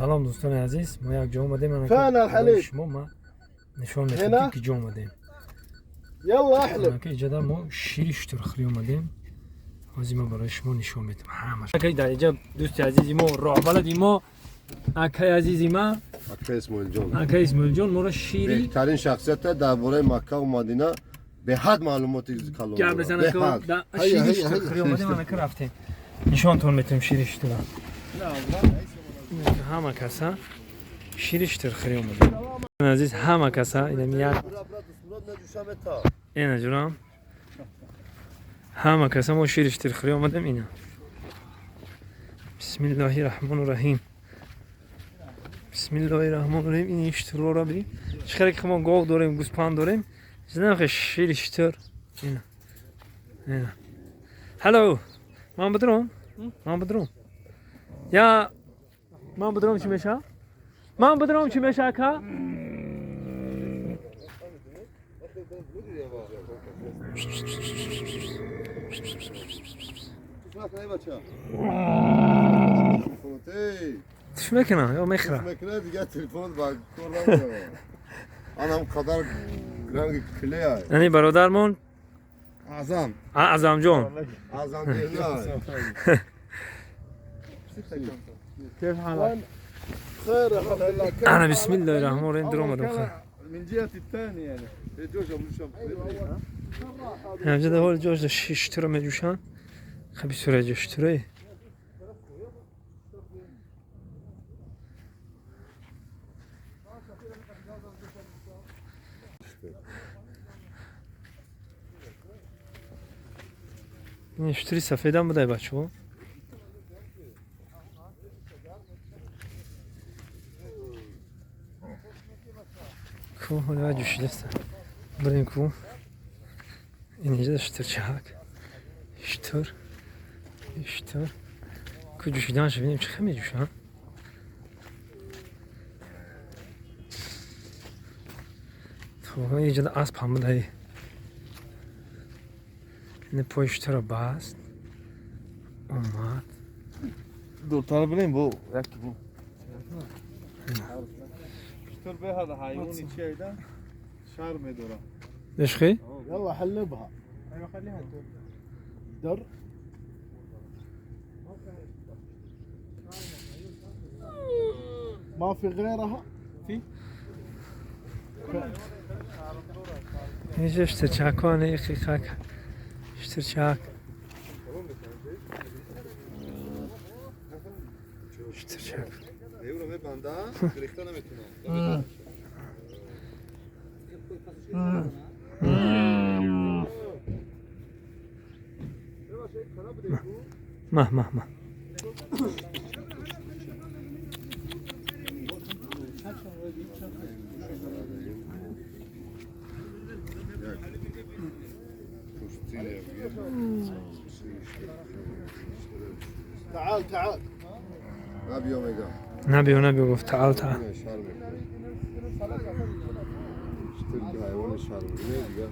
Салом, дӯстони азиз, мо як ҷо омадем. فين الحليب؟ Шумо ма нишон медиҳем, هنا؟ ки ҷо омадем. يلا احلب. Ака, иҷода мо шири шутурхӯрӣ омадем. Ҳозир ма барои шумо нишон медиҳам ҳамаш. Акай, дар иҷа дӯсти азизи мо, роҳбалади мо, акай азизи ма. Ака Исмоилҷон. Акай Исмоилҷон моро шири Беҳтарин шахсията дар бораи Маккаву Мадина беҳад маълумоти калон гап дорад. бизан. Беҳад. Ака, шири шутурхӯрӣ омадем, анака рафтем, нишонтон метавем шири шутура. Ҳама каса шири шутурхӯрӣ омадем. Азиз, ҳама каса инами як ина ҷурам, ҳама каса мо шири шутурхӯрӣ омадем. Ина, бисмиллоҳи раҳмону раҳим, бисмиллоҳи раҳмону раҳим. Ин шутурро бибин, чӣ хеле ки мо гов дорем, гӯспанд дорем, зинахе шири шутур. Ина, ина. Ҳало, ман бидром, ман бидром, я ман бидром, чӣ меша? Ман бидром, чӣ меша, ака? Чӣ мекунам ё мехӯра? Мекунад, дигар телефон ба кор намеравад. Анам қадар ранги клея. Яъне бародармон. Аъзам. Аъзамҷон. Аъзам дерна. كيف حالك؟ خير، الحمد لله، كيف ана حالك؟ бисмиллоҳи раҳмон раҳим, дур омадам, хай. من جهة الثانية يعني. ҳамҷода ҳол ҷош шуттуро меҷӯшанд. Хай, бисёр ҷо шуттурое. Ин шуттури сафедам будай, бачаҳо. Ку ҳола ҷӯшидаста, бирем ку. Ин инҷа шутурчак, шутур, шутур ку, ҷӯшиданаш бинем, чӣ хел меҷӯшанд. Хоб, инҷода асп ҳам будай. Ин пои шутурро баст, омад. دور بلين بو ركبوا شتر به هذا حيواني شيء ده شرم دورا. ишқи. يلا حلبها. ايوه، خليها تدور. در. ما في غيرها؟ في. инҷа шутурчакҳо, иқиқак шутурчак, шутурчак. Евро мебанда, гирифта наметунам. Мах, мах, мах. تعال تعال. Набиё, мегам. Набиё, набиё, гуфт, таал, таал. Шар мекунад. Шутур ки ҳайвони шармгуне, дигар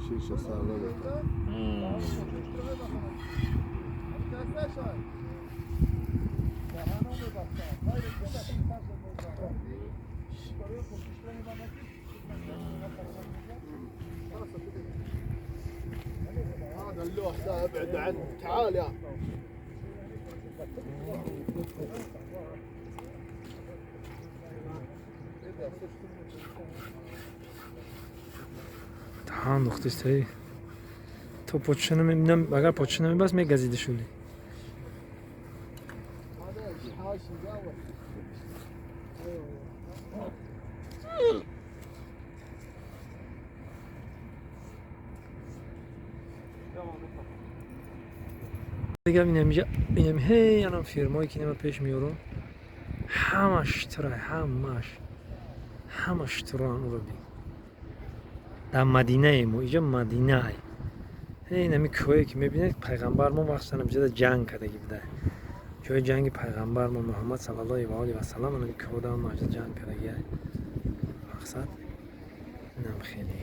ширша сар намекунад. هذا اللوح ده ابعد عنه، تعال يا Таҳан духтистаи то почиша намебинам, агар почиша намебаст, мегазида шуди. هذا حاشي قهوة. Дигар инамиҷа, инами ҳей, анам фирмое ки инама пеш меёрам, ҳамаш шутура, ҳамаш, ҳама шутуроан. Уро бин, дар Мадинае мо, иҷа Мадинае. Инами кӯҳое ки мебинед, пайғамбар мо махсусан инҷода ҷанг кардагӣ буда, ҷои ҷанги пайғамбар мо Муҳаммад саллаллоҳу ва олиҳи васаллам. Анами кӯҳода маҷа ҷанг кардагӣ. Мақсад инам хеле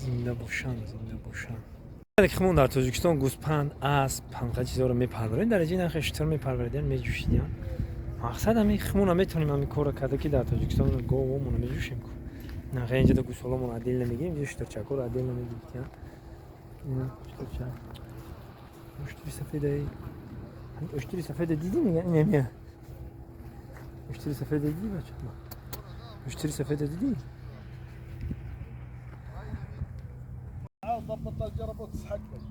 зинда бошанд, зинда бошанд. Хумон дар Тоҷикистон гӯспанд, асп, ҳамқа чизҳоро мепарварем, дар инҷа нахе шутур мепарваридиан, меҷӯшидиан. Мақсад ҳами хумона метавонем ҳами корро карда, ки дар Тоҷикистон говомона меҷӯшем ку. Нахе инҷа да гӯсоломон отдельно мегирем, инҷа шутурчакҳоро отдельно мегирифтиан. Шутурчак. Уштури сафедаи. Уштури сафеда дидӣ, меган инамия. Уштури сафеда дидӣ, бача? Уштури сафеда дидӣ? ضبط الجربوكس حقك.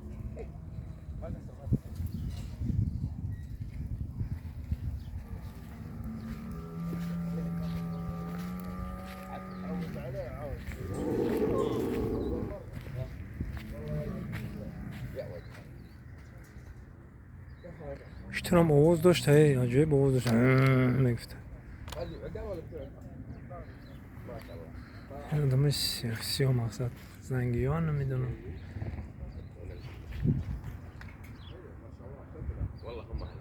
Шутурам овоз дошт, эй, аҷоиб овоз дошт. Мегуфт. Одамои сиёҳ, мақсад зангиён, намедонам. والله هم اهل،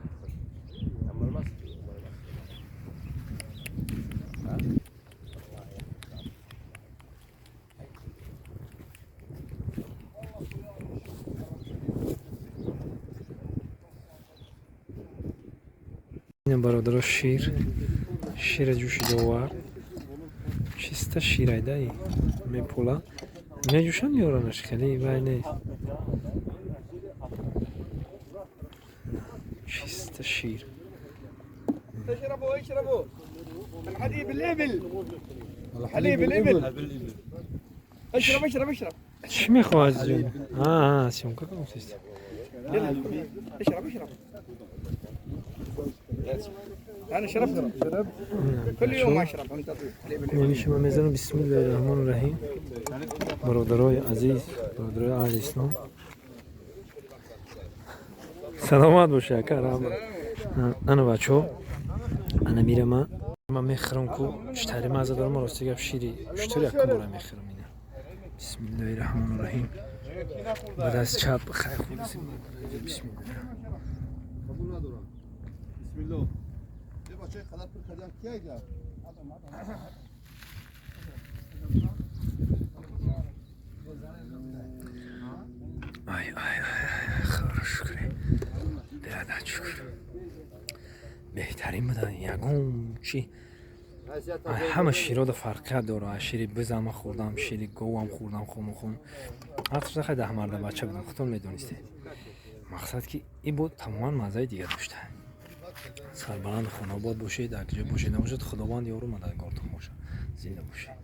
اما المصري هم المصري. Ина, бародаро, шир, шира ҷӯшида овард. Чиста ширайдаи мепула меҷӯшанд, меоранаш, хеле вай нест, чиста шир. اشربوا اشربوا الحليب الابل، حليب الابل، اشرب اشرب اشرب. Чӣ мехоҳад? Съёмка кунсист. اشرب اشرب، انا شربت كل يوم اشرب انت حليب الابل. Намишама мезанам. Бисмиллаҳи раҳмони раҳим. Бародарои азиз, бародарои аҳли ислом, саломат боша, ака, раҳмат. Ана, бачаҳо, ана мирама, ман мехӯрам ку читари маза дорам. Рости гап, шири шутур якум бора мехӯрам. Ина, бисмиллаҳи раҳмони раҳим. Ба даст чап хайр. Бисмилла. Қабул надорам. Бисмиллоҳ. Е, бачаи қадар пул кардиан кия? Ай, ай, ай, ай, худоро шукре, беадад шукр. Беҳтарин буда, ягон чи ҳама широда фарқият дора. Аз шири бизама хӯрдам, шири говам хӯрдам, хун хун ҳатто хай 10 марда бача будам, худтон медонистед. Мақсад ки ин буд, тамоман маззаи дигар дошта. Сарбаланду хонаобод бошед, дар куҷо бошед набошед, Худованд ёру мададгортон бошад. Зинда бошед.